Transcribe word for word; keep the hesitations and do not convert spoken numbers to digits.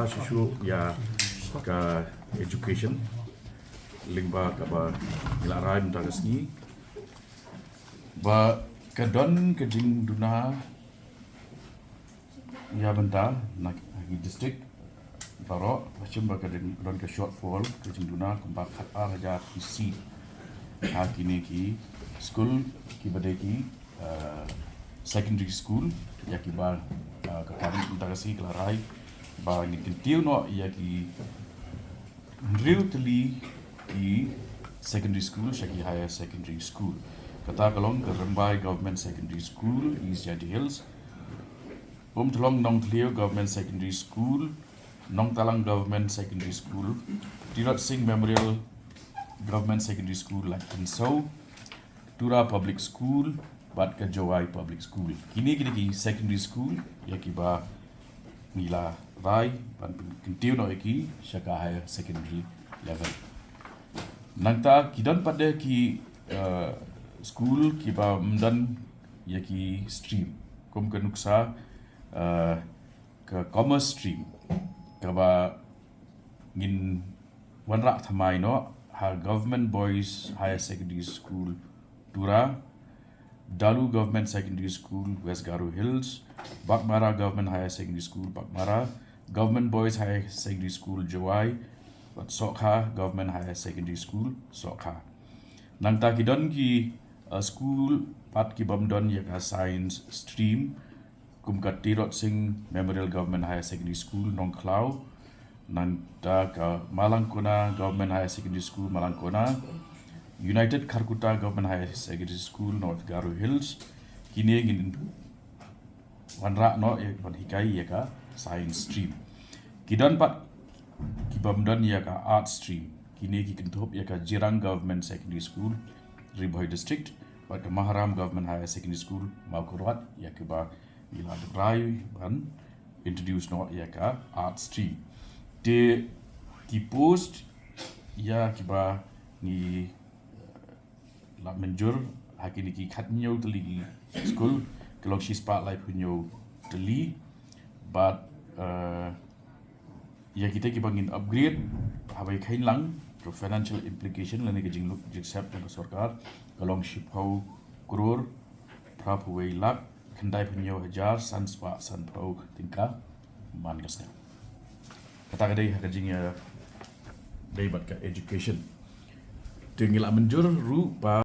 Shuh shuh ïa ka education lyngba kaba ngi la rai mynta ka sngi ba ka don ka jingduna ïa bynta na ki district baroh, ba shim ba ka don ka shortfall ka jingduna kumba khat ar hajar ki seat ha kine ki skul kiba dei ki secondary school ïa kiba ka cabinet mynta ka sngi ka la rai ba ngin kyntiew noh ïa ki hynriew tylli ki secondary school sha ki higher secondary school. Kata ka long ka Rymbai Government Secondary School, East Jaintia Hills, Umthlong Nongthliew Government Secondary School, Nongtalang Government Secondary School, Tirot Sing Memorial Government Secondary School, Laitpynsew, Tura Public School bad ka Jowai Public School. Kine kine ki secondary school ïa kiba ngi la rai ban kyntiew noh ïa ki sha ka higher secondary level. Nangta ki don pat de ki school kiba ym don ïa ki stream kum ka nuksa ka commerce stream kaba ngin wanrah thymmai noh ha Government Boys Higher Secondary School, Tura, Dalu Government Secondary School, West Garo Hills, Baghmara Government Higher Secondary School, Baghmara, Government Boys Higher Secondary School, Jowai, bad Sohkha Government Higher Secondary School, Sohkha. Nangta ki don ki school pat ki bym don ïa ka science stream kum ka Tirot Sing Memorial Government Higher Secondary School, Nongkhlaw, nangta ka Malangkona Government Higher Secondary School, Malangkona, United Kharkutta Government Higher Secondary School, North Garo Hills. Kine ngin wanrah noh ïa ban hikai ïa ka science stream. Ki don pat ki bym don ïa ka arts stream. Kine ki kynthup ïa ka Jirang Government Secondary School, Ri Bhoi District, bad ka Maharam Government Higher Secondary School, Mawkyrwat, ïa kiba ngi la rai ban introduce noh ïa ka arts stream. Te ki post ïa kiba ngi la mynjur ha kine ki khathynñiew tylli ki skul ka long shispah laiphew hynñiew tylli bad ïa kita kiba ngin upgrade haba ïa kheiñ lang ka financial implication lane ka jingluk jingsep jong ka sorkar ka long shiphew klur phraphew wei lak khyndai phew hynñiew hajar san spah sanphew tyngka man ka snem. Kata ka dei ha ka jingïadei bad ka education. Te ngi la mynjur ruh ba